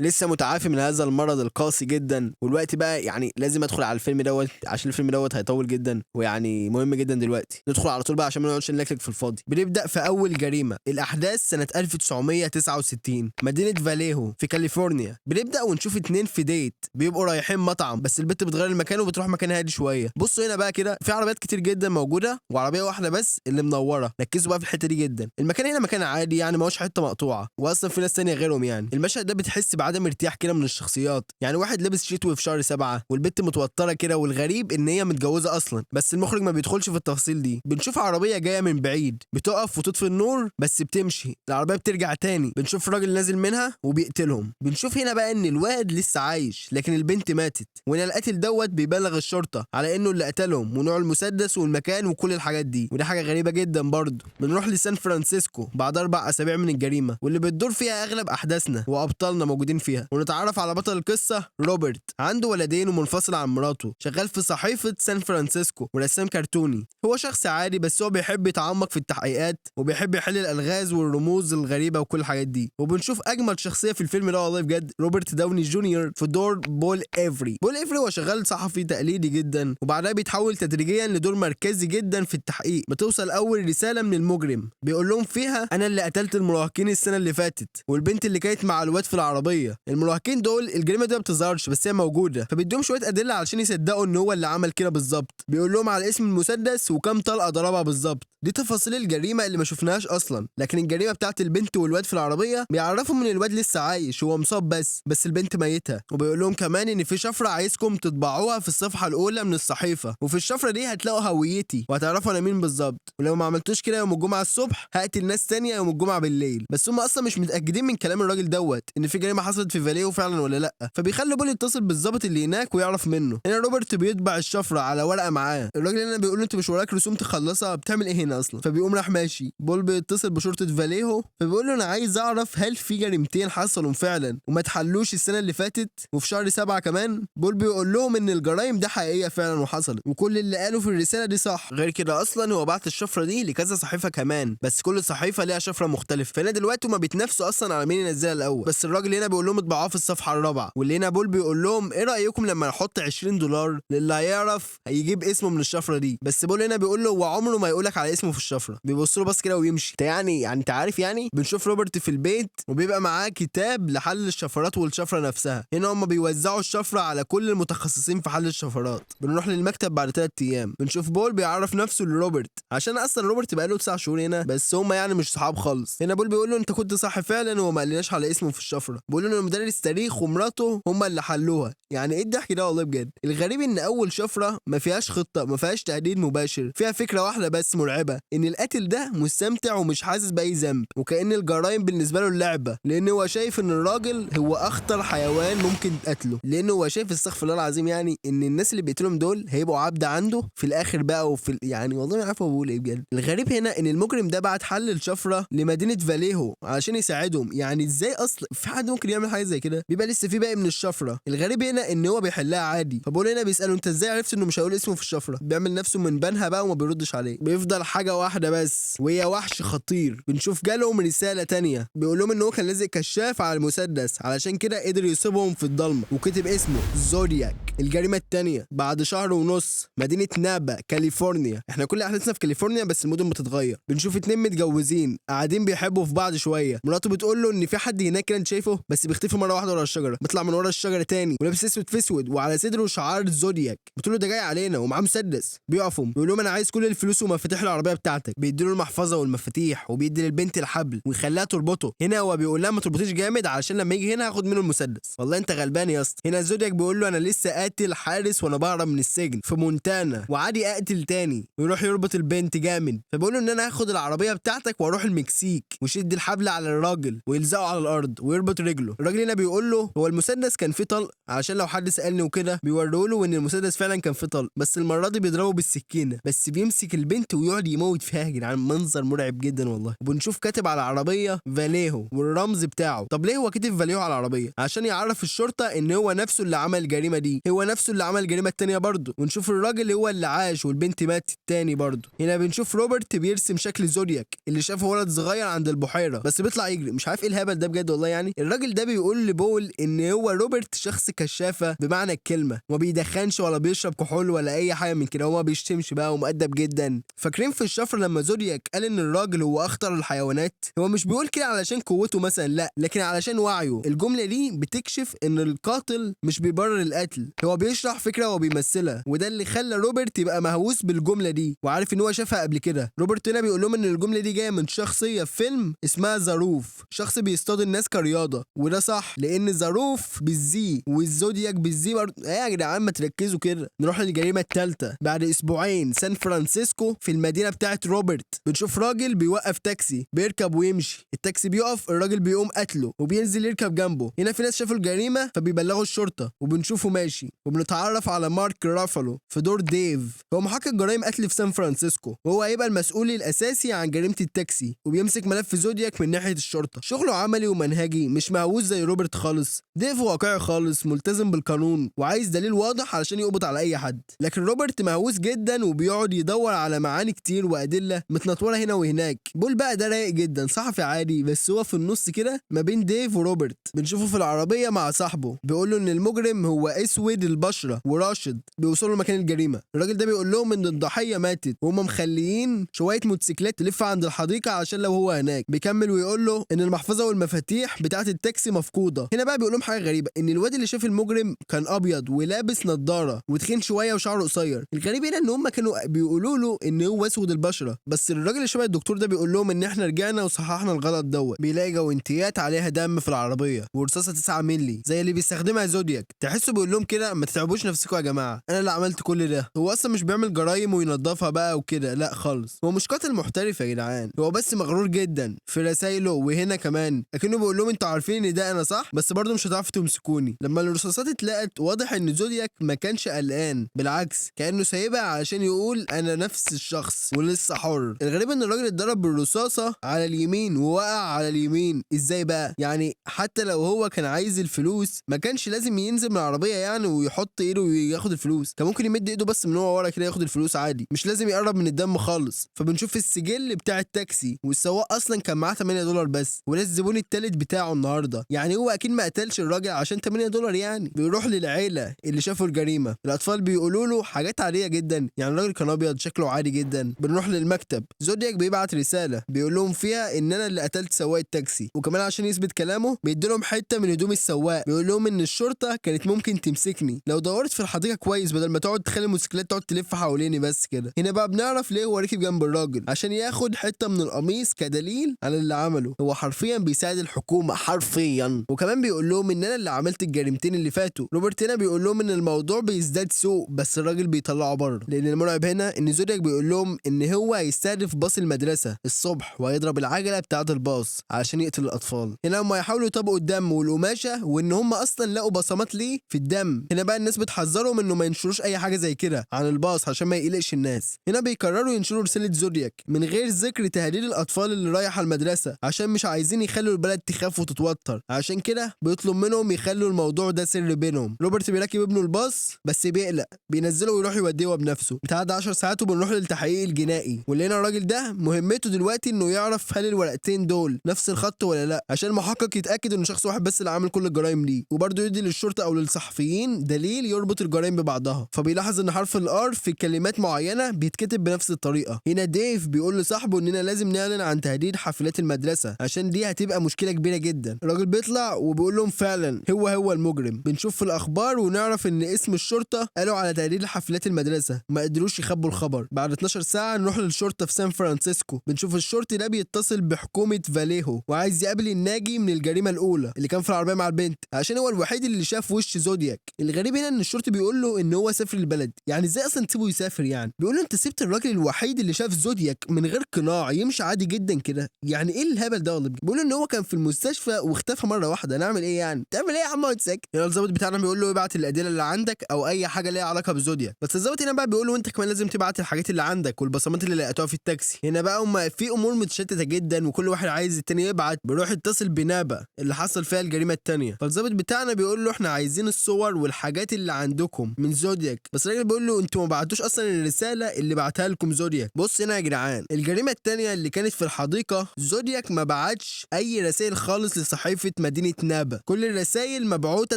لسه متعافي من هذا المرض القاسي جدا، والوقت بقى يعني لازم ادخل على الفيلم دوت عشان الفيلم دوت هيطول جدا ويعني مهم جدا. دلوقتي ندخل على طول بقى عشان ما نقعدش نلكلك في الفاضي. بنبدا في اول جريمة، الاحداث سنة 1969، مدينة فاليهو في كاليفورنيا. بنبدا ونشوف اتنين في date بيبقوا رايحين مطعم، بس البت بتغير المكان وبتروح مكان هادي شوية. بصوا هنا بقى كده في عربيات كتير جدا موجودة وعربية واحدة بس اللي منورة. ركزوا بقى في الحتة دي جدا. المكان هنا مكان عادي يعني ما هوش حتة مقطوعة، واصلا في ناس تانية غيرهم. يعني المشهد ده بتحس بعدم ارتياح كده من الشخصيات، يعني واحد لابس شتوي في شهر 7 والبت متوترة كده، والغريب ان هي متجوزة اصلا، بس المخرج ما بيدخلش في التفاصيل دي. بنشوف عربية جاية من بعيد بتقف وتطفي النور بس بتمشي، العربية بترجع تاني، بنشوف راجل نازل منها وبيقتلهم. بنشوف هنا بقى ان الواد لسه عايش لكن البنت ماتت، وان القاتل دوت بيبلغ الشرطة على انه اللي قتلهم ونوع المسدس والمكان وكل الحاجات دي، وده حاجة غريبة جدا برضه. بنروح لسان فرانسيسكو بعد 4 اسابيع من الجريمة، واللي بتدور فيها اغلب احداثنا وابطالنا موجودين فيها، ونتعرف على بطل القصة روبرت. عنده ولدين ومنفصل عن مراته، شغال في صحيفة سان فرانسيسكو ورسام كرتوني. هو شخص عادي بس هو بيحب يتعمق في التحقيقات وبيحب يحل الالغاز والرموز الغريبة وكل الحاجات دي. وبنشوف اجمل شخصية في الفيلم ده والله بجد، روبرت داوني جونيور في دور بول ايفري. بول ايفري هو شغال صحفي تقليدي جدا، وبعدها بيتحول تدريجيا لدور مركزي جدا في التحقيق. بتوصل اول رسالة من المجرم بيقول لهم فيها انا اللي قتلت المراهقين السنة اللي فاتت والبنت اللي كانت مع الواد في العربية. المراهقين دول الجريمة دي ما بتظهرش بس هي موجودة، فبيديهم شوية ادلة علشان يصدقوا ان هو اللي عمل كده بالظبط. بيقول لهم على اسم المسدس وكم طلقه ضربها بالظبط. دي تفاصيل الجريمة اللي ما شفناهاش اصلا، لكن الجريمة بتاعت البنت والواد في العربية بيعرفهم ان الواد لسه عايش، هو مصاب بس البنت ميته. وبيقول لهم كمان ان في شفرة عايزكم تطبعوها في الصفحة الاولى من الصحيفة، وفي الشفرة دي هتلاقوا هويتي وهتعرفوا انا مين بالظبط، ولو ما عملتوش كده يوم الجمعة الصبح هقتل ناس تانية يوم الجمعة بالليل. بس هم اصلا مش متاكدين من كلام الراجل دوت ان في جريمة حصلت في فاليو فعلا ولا لا، فبيخلوا بول يتصل بالظابط اللي هناك ويعرف منه. هنا روبرت بيطبع الشفرة على ورقة معاه. الراجل هنا بيقول له انت مش وراك رسوم تخلصها، بتعمل ايه هنا اصلا؟ فبيقوم راح ماشي. بول بيتصل بشرطه فاليهو فبيقول له انا عايز اعرف هل في جريمتين حصلوا فعلا وما اتحلوش السنة اللي فاتت وفي شهر 7 كمان. بول بيقول لهم ان الجرايم ده حقيقية فعلا وحصلت، وكل اللي قاله في الرسالة دي صح. غير كده اصلا هو بعت الشفرة دي لكذا صحيفة كمان، بس كل صحيفة ليها شفرة مختلفة. فهنا دلوقتي هما بيتنافسوا اصلا على مين ينزلها الاول، بس الراجل هنا بيقول لهم اطبعوها في الصفحة الرابعة. واللي هنا بول بيقول لهم ايه رايكم لما نحط $20 للي هيعرف هيجيب اسمه من الشفرة دي، بس بول هنا بيقول له هو عمره ما يقولك على اسمه في الشفرة، بيبص له بس كده ويمشي. انت يعني انت عارف يعني. بنشوف روبرت في البيت وبيبقى معاه كتاب لحل الشفرات والشفره نفسها. هنا هم بيوزعوا الشفرة على كل المتخصصين في حل الشفرات. بنروح للمكتب بعد 3 ايام، بنشوف بول بيعرف نفسه لروبرت عشان اصلا روبرت بقاله 9 شهور هنا، بس هم يعني مش صحاب خالص. هنا بول بيقول له انت كنت صح فعلا وما قالناش على اسمه في الشفرة. بيقول له ان مدرس تاريخ ومراته هم اللي حلوها. يعني ايه الضحك ده والله بجد. الغريب ان اول شفرة ما فيهاش خطه، ما فيهاش تهديد مباشر، فيها فكرة واحدة بس مرعبة، ان القاتل ده مستمتع ومش حاسس باي ذنب، وكأن الجرائم بالنسبة له اللعبة، لان هو شايف ان الراجل هو اخطر حيوان ممكن قتله، لان هو شايف استغفر الله العظيم يعني ان الناس اللي بيقتلهم دول هيبقوا عبد عنده في الاخر بقى وفي يعني والله ما عارف هو بيقول ايه بجد. الغريب هنا ان المجرم ده بعت حل الشفرة لمدينة فاليهو علشان يساعدهم. يعني ازاي اصلا في حد ممكن يعمل حاجة زي كده؟ بيبقى لسه في باقي من الشفرة. الغريب هنا ان هو بيحلها عادي، فبقول هنا بيساله انت ازاي عرفت انه مش هيقول اسمه في الشفرة؟ بيعمل نفسه من بنها بقى وما بيردش عليه. بيفضل حاجة واحدة بس وهي وحش خطير. بنشوف جالهم رسالة تانية بيقول لهم ان هو كان لازق كشاف على المسدس علشان كده قدر يصيبهم في الضلمة، وكتب اسمه زودياك. الجريمة التانية بعد 1.5 شهر، مدينة نابا كاليفورنيا. احنا كل احداثنا في كاليفورنيا بس المدن بتتغير. بنشوف 2 متجوزين قاعدين بيحبوا في بعض شوية، مراته بتقول له ان في حد هناك كده انت شايفه، بس بيختفي مرة واحدة ورا الشجرة، بيطلع من ورا الشجرة تاني ولابس اسود في اسود وعلى صدره شعار زودياك. بتقول له ده جاي علينا ومعاه مسدس. بيقفوا بيقول لهم انا عايز كل الفلوس ومفاتيح العربية بتاعتك. بيديله المحفظة والمفاتيح وبيدي للبنت الحبل ويخليها تربطه. هنا هو بيقول لها ما تربطيش جامد علشان لما يجي هنا هاخد منه المسدس. والله انت غلبان يا اسطى. هنا زودياك بيقول له انا لسه قاتل حارس وانا بهرب من السجن في مونتانا وعادي اقتل تاني، ويروح يربط البنت جامد. فبيقول له ان انا هاخد العربية بتاعتك واروح المكسيك، ويشد الحبل على الراجل ويلزقه على الارض ويربط رجله. الراجل هنا بيقول له هو المسدس كان فيه طلق علشان لو حد سالني وكده، بيوروا له ان المسدس فعلا كان فيه طلق، بس المرة دي بيضربه بالسكينة، بس بيمسك البنت ويقعد يموت فيها. يا جدعان منظر مرعب جدا والله. وبنشوف كاتب على العربية فاليهو والرمز بتاعه. طب ليه هو كاتب فاليهو على العربية؟ عشان يعرف الشرطة ان هو نفسه اللي عمل الجريمة دي، هو نفسه اللي عمل الجريمة التانية برضه. ونشوف الراجل هو اللي عاش والبنت ماتت تاني برضه. هنا بنشوف روبرت بيرسم شكل زودياك اللي شافه ولد صغير عند البحيرة، بس بيطلع يجري. مش عارف ايه الهبل ده بجد والله. يعني الراجل ده بيقول لبول ان هو روبرت شخص كشافه بمعنى الكلمة، وما بيدخنش ولا بيشرب كحول ولا اي حاجة من كده، هو ما بيشتمش بقى ومؤدب جدا. فاكرين في الشفرة لما زودياك قال ان الراجل هو اخطر الحيوانات؟ هو مش بيقول كده علشان قوته مثلا، لا، لكن علشان وعيه. الجملة دي بتكشف ان القاتل مش بيبرر القتل، هو بيشرح فكرة وبيمثلها، وده اللي خلى روبرت يبقى مهووس بالجملة دي وعارف ان هو شافها قبل كده. روبرت هنا بيقول لهم ان الجملة دي جاية من شخصية في فيلم اسمها زاروف، شخص بيصطاد الناس كرياضه، وده صح لان زاروف بالزي والزودياك بالزي برضه. ايه يا جدعان ما تركزوا كده. نروح للجريمه الثالثة. بعد اسبوعين سان فرانسيسكو في المدينة بتاعت روبرت، بنشوف راجل بيوقف تاكسي، بيركب ويمشي، التاكسي بيقف، الراجل بيقوم قتله وبينزل يركب جنبه. هنا في ناس شافوا الجريمة فبيبلغوا الشرطة وبنشوفه ماشي، وبنتعرف على مارك رافالو في دور ديف. هو محقق جرائم قتل في سان فرانسيسكو، وهو هيبقى المسؤول الاساسي عن جريمة التاكسي، وبيمسك ملف زودياك من ناحية الشرطة. شغله عملي ومنهجي، مش مهووس زي روبرت خالص. ديف واقعي خالص، ملتزم بالقانون وعايز دليل واضح علشان يقبض على اي حد. لكن روبرت مهووس جدا وبيقعد يدور على معاني كتير وادلة متنطوره هنا وهناك. بول بقى ده رايق جدا، صحفي عادي، بس هو في النص كده ما بين ديف وروبرت. بنشوفه في العربية مع صاحبه، بيقول له ان المجرم هو اسود البشرة وراشد. بيوصلوا لمكان الجريمة، الراجل ده بيقول لهم ان الضحية ماتت وهم مخليين شوية موتوسيكلات تلف عند الحديقة عشان لو هو هناك. بيكمل ويقول له ان المحفظة والمفاتيح بتاعه التاكسي مفقودة. هنا بقى بيقول لهم حاجة غريبة، ان الواد اللي شاف المجرم كان ابيض ولابس نظاره وتخين شوية وشعره قصير. الغريب هنا ان هم كانوا بيقولوا له ان هو اسود البشرة، بس الراجل اللي شبه الدكتور ده بيقول لهم ان احنا رجعنا وصححنا الغلط دوت. بيلاقي جوانتيات عليها دم في العربية ورصاصه 9 مللي زي اللي بيستخدمها زودياك. تحسوا بيقول لهم كده ما تتعبوش نفسكم يا جماعة، انا اللي عملت كل ده. هو اصلا مش بيعمل جرايم وينظفها بقى وكده، لا خالص، هو مش قاتل محترف يا جدعان، هو بس مغرور جدا في رسايله. وهنا كمان اكنه بيقول لهم انتوا عارفين ان ده انا صح، بس برضه مش هتعرفوا تمسكوني. لما الرصاصات اتلقت واضح ان زودياك ما كانش قلقان، بالعكس كانه سايبها علشان يقول انا نفس الشخص ولسه حر. الغريب ان الراجل اتضرب بالرصاصه على اليمين ووقع على اليمين. ازاي بقى؟ يعني حتى لو هو كان عايز الفلوس ما كانش لازم ينزل من العربية يعني ويحط ايده وياخد الفلوس، كان ممكن يمد ايده بس من هو ورا كده ياخد الفلوس عادي، مش لازم يقرب من الدم خالص. فبنشوف السجل بتاع التاكسي، والسواق اصلا كان معاه $8 بس، وده الزبون التالت بتاعه النهارده، يعني هو اكيد ما قتلش الراجل عشان $8 يعني. بيروح للعيلة اللي شافوا الجريمة، الاطفال بيقولوا له حاجات عادية جدا، يعني الراجل كان ابيض شكله عادي جدا. بنروح للمكتب، زودياك بيبعت رسالة بيقول لهم فيها ان انا اللي قتلت سواق التاكسي، وكمان عشان يثبت كلامه بيدي لهم حتة من هدوم السواق، بيقول لهم ان الشرطة كانت ممكن تمسكني لو دورت في الحديقة كويس بدل ما تقعد تخلي الموتوسيكلات تقعد تلف حواليني بس كده. هنا بقى بنعرف ليه هو ركب جنب الراجل، عشان ياخد حتة من القميص كدليل على اللي عمله. هو حرفيا بيساعد الحكومة حرفيا. وكمان بيقول لهم ان انا اللي عملت الجريمتين اللي فاتوا. روبرت هنا بيقول لهم ان الموضوع بيزداد سوء، بس الراجل بيطلعه بره، لان المرعب هنا ان زودياك بيقول لهم ان هو هيستهدف باص المدرسة الصبح وهيضرب العجلة بتاعه الباص علشان يقتل الاطفال. هنا هم يحاولوا يطبقوا الدم والقماشه، وان هم اصلا لقوا بصمات ليه في الدم. هنا بقى الناس بتحذرهم انه ما ينشروش اي حاجة زي كده عن الباص عشان ما يقلقش الناس. هنا بيقرروا ينشروا رسالة زودياك من غير ذكر تهديد الاطفال اللي رايحة المدرسة، عشان مش عايزين يخلوا البلد تخاف وتتوتر، عشان كده بيطلب منهم يخلوا الموضوع ده سر بينهم. روبرت بيركب ابنه الباص بس بيقلق، بينزله ويروح يوديه بنفسه. بتعدي 10 ساعات وبنروح للتحقيق الجنائي، واللي هنا الراجل ده مهمته دلوقتي انه يعرف هل الورقتين دول نفس الخط ولا لا، عشان المحقق يتاكد ان شخص واحد بس اللي عامل كل الجرائم دي، وبرضه يدي للشرطة او للصحفيين دليل يربط الجرائم ببعضها. فبيلاحظ ان حرف ال R في كلمات معينة بيتكتب بنفس الطريقة. هنا ديف بيقول لصاحبه اننا لازم نعلن عن تهديد حافلات المدرسة عشان دي هتبقى مشكلة كبيرة جدا. الراجل بيطلع وبيقول لهم فعلا هو المجرم. بنشوف في الاخبار ونعرف ان اسم الشرطة قالوا على تهديد حافلات المدرسة، ما قدروش يخبوا الخبر. بعد 12 ساعة نروح للشرطة في سان فرانسيسكو. بنشوف الشرطي ده بيتصل بحكومة فاليهو وعايز يقابل الناجي من الجريمة الاولى اللي كان في العربية مع البنت، عشان هو الوحيد اللي شاف وش زودياك. الغريب هنا ان الشرطي بيقول له ان هو سافر البلد، يعني ازاي اصلا تسيبه يسافر؟ يعني بيقول له انت سبت الراجل الوحيد اللي شاف زودياك من غير قناع يمشي عادي جدا كده، يعني ايه الهبل ده والله؟ بيقول له ان هو كان في المستشفى واختفى مرة واحدة، نعمل ايه يعني؟ تعمل ايه يا عم اقعد ساكت. هنا الظابط بتاعنا بيقول له ابعت الادلة اللي عندك او اي حاجة ليها علاقة بزودياك، بس الظابط هنا بقى بيقول له انت كمان لازم تبعت الحاجات اللي عندك والبصمات اللي لقيتوها في التاكسي. هنا بقى هم في امور متشتته جدا وكل واحد عايز التاني يبعت. بيروح يتصل بنابا اللي حصل فيها الجريمة التانية، فالظابط بتاعنا بيقول له احنا عايزين الصور والحاجات اللي عندكم من زودياك، بس الراجل بيقول له انتوا ما بعتوش اصلا الرسالة اللي بعتها لكم زودياك. بص هنا يا جدعان، الجريمة التانية اللي كانت في الحديقة زودياك ما بعتش اي رسائل خالص لصحيفة مدينة نابا. كل الرسائل مبعوثه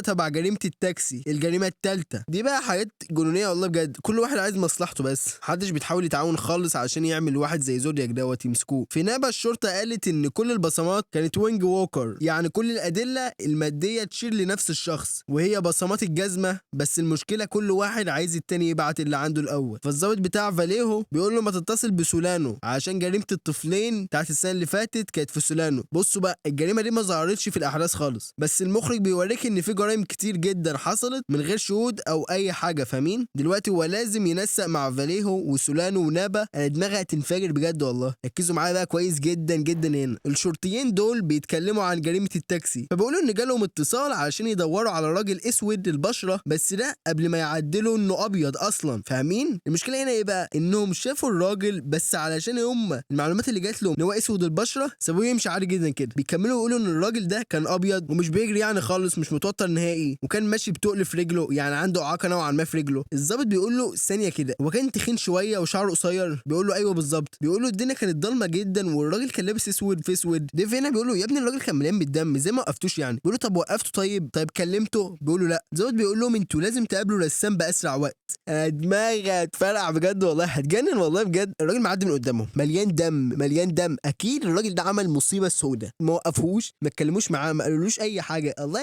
تبع جريمة التاكسي، الجريمة الثالثة. دي بقى حاجات جنونيه والله بجد، كل واحد عايز مصلحته بس، محدش بيحاول يتعاون خالص عشان يعمل واحد زي زودياك دوت يمسكوه. في نابا الشرطة قالت ان كل البصمات كانت wing walker، يعني كل الادلة المادية تشير لنفس الشخص وهي بصمات الجزمة، بس المشكلة كل واحد عايز التاني يبعت اللي عنده الاول. فالظابط بتاع فاليهو بيقول له ما تتصل بسولانو عشان جريمة الطفلين بتاعت السنة اللي فاتت كانت في سولانو. بصوا بقى، الجريمة دي ما ظهرتش في الاحداث خالص، بس المخرج بيوريك ان في جرائم كتير جدا حصلت من غير شهود او اي حاجة، فاهمين؟ دلوقتي هو لازم ينسق مع فاليهو وسولانو ونابا. انا دماغي هتنفجر بجد والله، ركزوا معايا بقى كويس جدا جدا. هنا الشرطيين دول بيتكلموا عن جريمة التاكسي، فبيقولوا ان جالهم اتصال علشان يدوروا على راجل اسود البشرة، بس ده قبل ما يعدلوا انه ابيض اصلا، فاهمين؟ المشكلة هنا ايه بقى؟ انهم شافوا الراجل، بس علشان هم المعلومات اللي جات لهم ان هو اسود البشرة سابوه يمشي عادي جدا كده. بيكملوا يقولوا ان الراجل ده كان ابيض ومش بيجري يعني خالص، مش متوتر نهائي، وكان ماشي بتقل في رجله، يعني عنده اعاقه نوعا ما في رجله. الظابط بيقول له ثانية كده، هو كان تخين شوية وشعره قصير؟ بيقول له ايوه بالظبط. بيقول له الدنيا كانت ضلمة جدا والراجل كان لابس اسود في اسود. ديف هنا بيقول له يا ابني الراجل كان مليان بالدم، ازاي ما وقفتوش يعني؟ بيقول له طب وقفته؟ طيب كلمته؟ بيقول له لا. الظابط بيقول لهم انتوا لازم تقابلوا رسام باسرع وقت. انا دماغي هتفرقع بجد والله، هتجنن والله بجد. الراجل معدي من قدامهم مليان دم مليان دم، اكيد الراجل ده عمل مصيبة سودة. ما وقفوش، ما اتكلموش معاه، ما قالولوش اي حاجة. الله.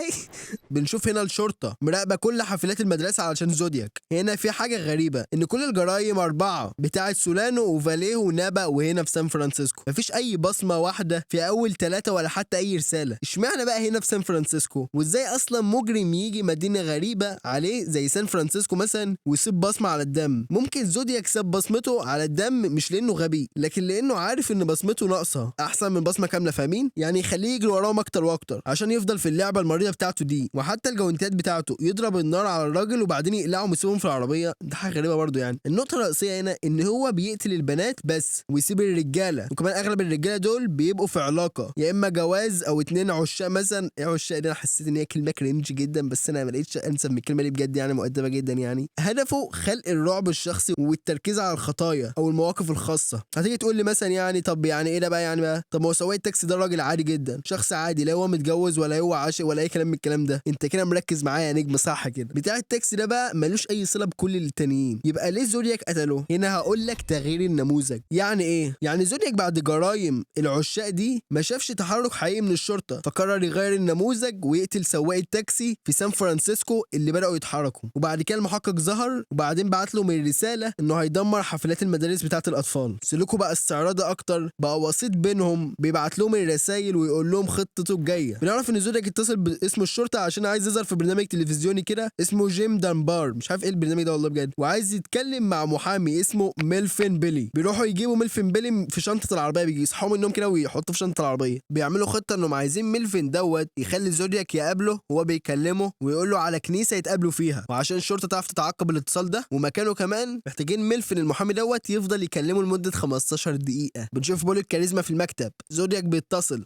بنشوف هنا الشرطة مراقبة كل حافلات المدرسة علشان زودياك. هنا في حاجة غريبة، ان كل الجرايم 4 بتاعه سولانو وفاليهو ونابا، وهنا في سان فرانسيسكو مفيش اي بصمة واحدة في اول 3 ولا حتى اي رسالة. اشمعنى بقى هنا في سان فرانسيسكو؟ وازاي اصلا مجرم يجي مدينة غريبة عليه زي سان فرانسيسكو مثلا ويسيب بصمة على الدم؟ ممكن زودياك ساب بصمته على الدم مش لانه غبي، لكن لانه عارف ان بصمته ناقصه احسن من بصمة كاملة، فاهمين؟ يعني يخليه يجري وراهم اكتر واكتر عشان يفضل في اللعبة المريضة بتاعته دي. وحتى الجوانتات بتاعته يضرب النار على الراجل وبعدين يقلعهم ويسيبهم في العربية، ده حاجة غريبة برضو. يعني النقطة الرئيسية هنا ان هو بيقتل البنات بس ويسيب الرجالة، وكمان اغلب الرجالة دول بيبقوا في علاقة، يا اما جواز او 2 عشاق مثلا. ايه عشاق دي؟ انا حسيت ان هي كلمة cringe جدا، بس انا ما لقيتش انسب من الكلمة دي بجد، يعني مؤدبة جدا. يعني هدفه خلق الرعب الشخصي والتركيز على الخطايا او المواقف الخاصة. هتيجي تقول لي مثلا يعني طب يعني ايه ده بقى يعني بقى؟ طب ما هو سواق التاكسي ده راجل عادي جدا، شخص عادي، لا هو متجوز ولا هو عاشق ولا اي كلام من الكلام ده. انت كده مركز معايا يا نجم صح كده؟ بتاع التاكسي ده بقى ملوش اي صله بكل التانيين، يبقى ليه زودياك قتله؟ هنا هقول لك تغيير النموذج. يعني ايه؟ يعني زودياك بعد جرايم العشاق دي ما شافش تحرك حقيقي من الشرطة، فقرر يغير النموذج ويقتل سواق التاكسي في سان فرانسيسكو اللي بداوا يتحركوا. وبعد كده المحقق ظهر وبعدين بعت له من رسالة انه هيدمر حفلات المدارس بتاعه الاطفال. سلوكه بقى استعراضي اكتر، بقى وسيط بينهم، بيبعت لهم الرسائل ويقول لهم خطته الجاية. بنعرف ان زودياك اتصل باسم الشرطة عشان عايز يظهر في برنامج تلفزيوني كده اسمه جيم دانبار، مش عارف ايه البرنامج ده والله بجد، وعايز يتكلم مع محامي اسمه ميلفين بيلي. بيروحوا يجيبوا ميلفين بيلي في شنطه العربية، بيجي يصحوا من النوم كده ويحطوه في شنطه العربية. بيعملوا خطه انهم عايزين ميلفين دوت يخلي زودياك يقابله وهو بيكلمه ويقول له على كنيسة يتقابلوا فيها، وعشان الشرطة تعرف تتعقب الاتصال ده ومكانه كمان محتاجين ميلفين المحامي دوت يفضل يكلمه لمدة 15 دقيقة. بنشوف بول الكاريزما في المكتب، زودياك بيتصل،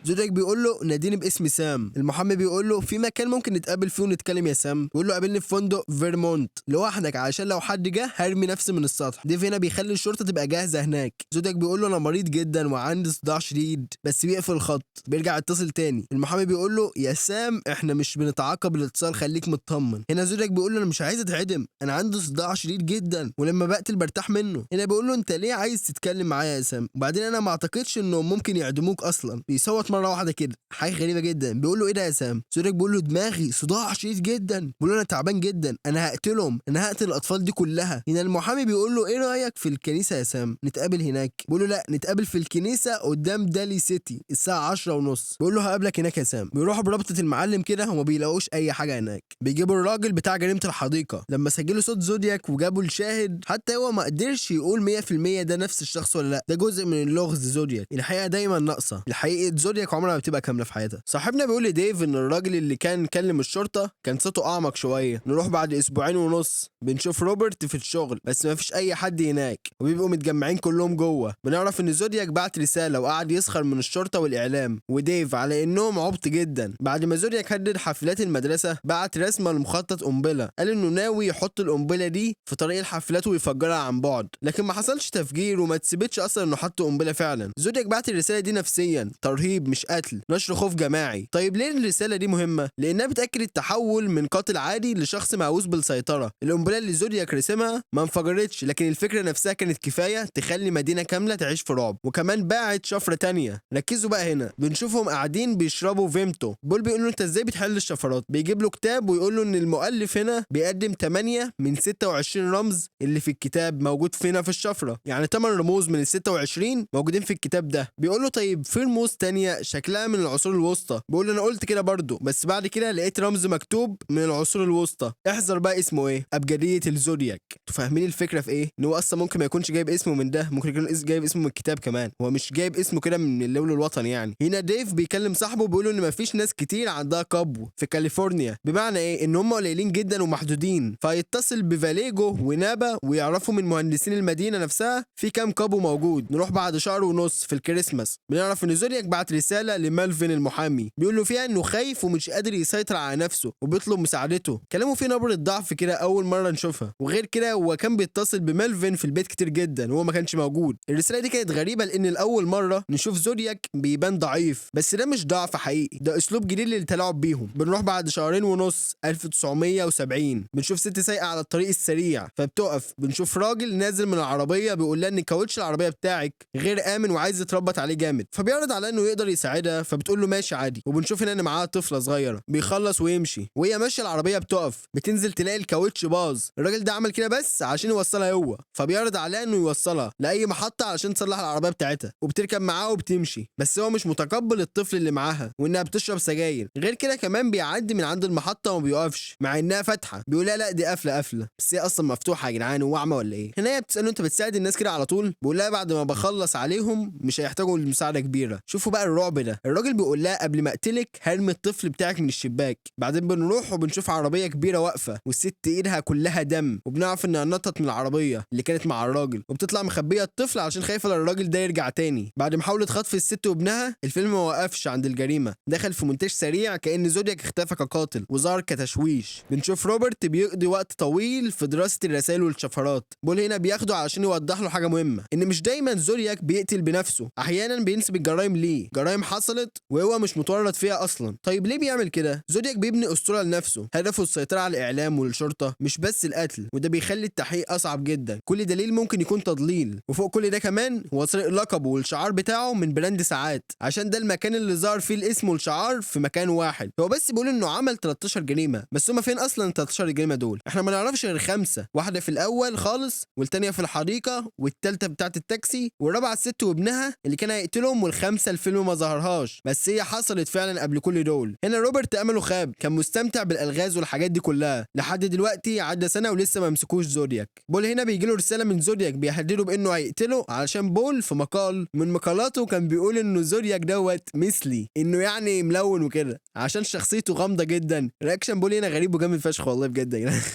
زودياك بيقول له ناديني باسم سام. المحامي بيقول له في مكان ممكن نتقابل فيه ونتكلم يا سام؟ بيقول له قابلني في فندق فيرمونت لوحدك عشان لو حد جه هرمي نفسي من السطح. ديف هنا بيخلي الشرطة تبقى جاهزة هناك. زودياك بيقول له انا مريض جدا وعندي صداع شديد، بس بيقفل الخط. بيرجع يتصل تاني، المحامي بيقول له يا سام احنا مش بنتعاقب الاتصال، خليك مطمن. هنا زودياك بيقول له انا مش عايز اتعدم، انا عندي صداع شديد جدا ولما بقتل برتاح منه. هنا بيقول له انت ليه عايز تتكلم معايا يا سام؟ وبعدين انا ما اعتقدش انه ممكن يعدموك اصلا. بيصوت مرة واحدة كده، حاجة غريبة جدا. بيقول له ايه ده يا سام؟ زودياك بيقول له دماغي صداع شديد جدا، بيقول له انا تعبان جدا، انا هقتلهم، انا هقتل الاطفال دي كلها. هنا المحامي بيقول له ايه رايك في الكنيسة يا سام؟ نتقابل هناك؟ بيقول له لا، نتقابل في الكنيسة قدام دالي سيتي الساعة 10:30. بيقول له هقابلك هناك يا سام. بيروحوا بربطه المعلم كده وما بيلاقوش اي حاجة هناك. بيجيبوا الراجل بتاع جريمة الحديقة، لما سجلوا صوت زودياك وجابوا الشاهد حتى هو ما قدرش يقول 100% ده نفس الشخص ولا لا، ده جزء من اللغز زودياك. الحقيقة دايما ناقصه، الحقيقة زودياك عمرها ما بتبقى كاملة في حياتها. صاحبنا بيقول لديف ان الراجل اللي كان كلم الشرطة كان صوته اعمق شوية. نروح بعد 2.5 اسبوع بنشوف روبرت في الشغل، بس ما فيش اي حد هناك وبيبقوا متجمعين كلهم جوه. بنعرف ان زودياك بعت رسالة وقعد يسخر من الشرطة والاعلام وديف على انهم عبط جدا. بعد ما زودياك هدد حفلات المدرسة بعت رسمه لمخطط قنبلة، قال انه ناوي يحط القنبلة دي في طريق الحفلات ويفجرها عن بعد، لكن ما حصلش تفجير وما تثبتش اصلا انه حط قنبلة فعلا. زودياك بعت الرسالة دي نفسيا، ترهيب مش قتل، نشر خوف جماعي. طيب ليه الرسالة دي مهمة؟ لانها بتاكد التحول من قاتل عادي لشخص مهووس بالسيطره. القنبلة اللي زودياك رسمها ما انفجرتش، لكن الفكرة نفسها كانت كفاية تخلي مدينة كاملة تعيش في رعب. وكمان باعت شفرة تانية. ركزوا بقى هنا، بنشوفهم قاعدين بيشربوا فيمتو. بول بيقول له انت ازاي بتحل الشفرات؟ بيجيب له كتاب ويقول له ان المؤلف هنا بيقدم 8 من 26 رمز اللي في الكتاب موجود فينا في الشفرة، يعني 8 رموز من ال 26 موجودين في الكتاب ده. بيقول له طيب في رموز تانية شكلها من العصور الوسطى؟ بيقول له انا قلت كده برضو، بس بعد كده لقيت رمز مكتوب من العصور الوسطى، احذر بقى اسمه ايه؟ ابجديه الزودياك. انتوا فاهمين الفكرة في ايه؟ ان هو اصلا ممكن ما يكونش جايب اسمه من ده، ممكن يكون جايب اسمه من الكتاب كمان، هو مش جايب اسمه كده من اللول الوطني يعني. هنا ديف بيكلم صاحبه بيقول له ان مفيش ناس كتير عندها قبو في كاليفورنيا، بمعنى ايه؟ ان هم قليلين جدا ومحدودين. فيتصل بفاليجو ونابا ويعرفوا من مهندسين المدينة نفسها في كام قبو موجود. نروح بعد شهر ونص في الكريسماس، بنعرف ان زودياك بعت رسالة لمالفين المحامي بيقول له فيها انه خايف ومش قادر يسيطر على نفسه وبيطلب مساعدته. كلامه فيه نبره ضعف كده اول مرة نشوفها. وغير كده هو كان بيتصل بمالفين في البيت كتير جدا وهو ما كانش موجود. الرسالة دي كانت غريبة لان لاول مرة نشوف زودياك بيبان ضعيف، بس ده مش ضعف حقيقي، ده اسلوب جديد للتلاعب بيهم. بنروح بعد شهرين ونص 1970، بنشوف ست سايقه على الطريق السريع فبتقف. بنشوف راجل نازل من العربية بيقول لها ان كاوتش العربية بتاعك غير امن وعايز يتربط عليه جامد، فبيعرض عليها انه يقدر يساعدها فبتقول له ماشي عادي. وبنشوف هنا ان معاها طفله صغيرة. بيخلص ويمشي، وهي ماشية العربية بتقف، بتنزل تلاقي الكاوتش باظ. الراجل ده عمل كده بس عشان يوصلها هو، فبيعرض عليها انه يوصلها لاي محطة علشان تصلح العربية بتاعتها، وبتركب معاه وبتمشي. بس هو مش متقبل الطفل اللي معاها وانها بتشرب سجاير. غير كده كمان بيعدي من عند المحطة وما بيقفش مع انها فاتحة، بيقول لها لا دي قافله قافله، بس هي اصلا مفتوحة يا جدعان، هو اعمى ولا ايه؟ هنا هي بتساله انت بتساعد الناس كده على طول؟ بيقول لها بعد ما بخلص عليهم مش هيحتاجوا لمساعده كبيرة. شوفوا بقى الرعب ده، الراجل بيقول لها قبل ما اقتلك هرمي الطفل بتاعك من الشباك. بعدين بنروح وبنشوف عربية كبيرة واقفة والست ايدها كلها دم، وبنعرف انها نطت من العربية اللي كانت مع الراجل، وبتطلع مخبيه الطفل عشان خايفة الراجل ده يرجع تاني. بعد محاولة خطف الست وابنها الفيلم ما وقفش عند الجريمة، دخل في مونتاج سريع كأن زودياك اختفى كقاتل وظهر كتشويش. بنشوف روبرت بيقضي وقت طويل في دراسة الرسائل والشفرات. بول هنا بياخده علشان يوضح له حاجة مهمة، ان مش دايما زودياك بيقتل بنفسه، احيانا بينسب الجرائم ليه، جرائم حصلت وهو مش متورط فيها اصلا. طيب ليه بيعمل كده؟ زودياك بيبني اسطورة لنفسه، هدفه السيطرة على الاعلام والشرطة مش بس القتل، وده بيخلي التحقيق اصعب جدا. كل دليل ممكن يكون تضليل. وفوق كل ده كمان هو سرق لقبه والشعار بتاعه من brand ساعات، عشان ده المكان اللي ظهر فيه الاسم والشعار في مكان واحد. هو بس بيقول انه عمل 13 جريمة، بس هما فين اصلا 13 جريمة دول؟ احنا ما نعرفش غير 5، واحدة في الاول خالص، والتانية في الحديقة، والتالتة بتاعه التاكسي، والرابعة الست وابنها اللي كان هيقتلهم، والخامسة الفيلم ما ظهرهاش، بس هي حصلت فعلا قبل كل دول. هنا روبرت امله خاب، كان مستمتع بالالغاز والحاجات دي كلها. لحد دلوقتي عدى سنة ولسه ما مسكوش زودياك. بول هنا بيجي له رسالة من زودياك بيهدده بانه هيقتله، علشان بول في مقال من مقالاته كان بيقول انه زودياك دوت مثلي، انه يعني ملون وكده عشان شخصيته غامضة جدا. reaction بول هنا غريب وجامد فشخ والله بجد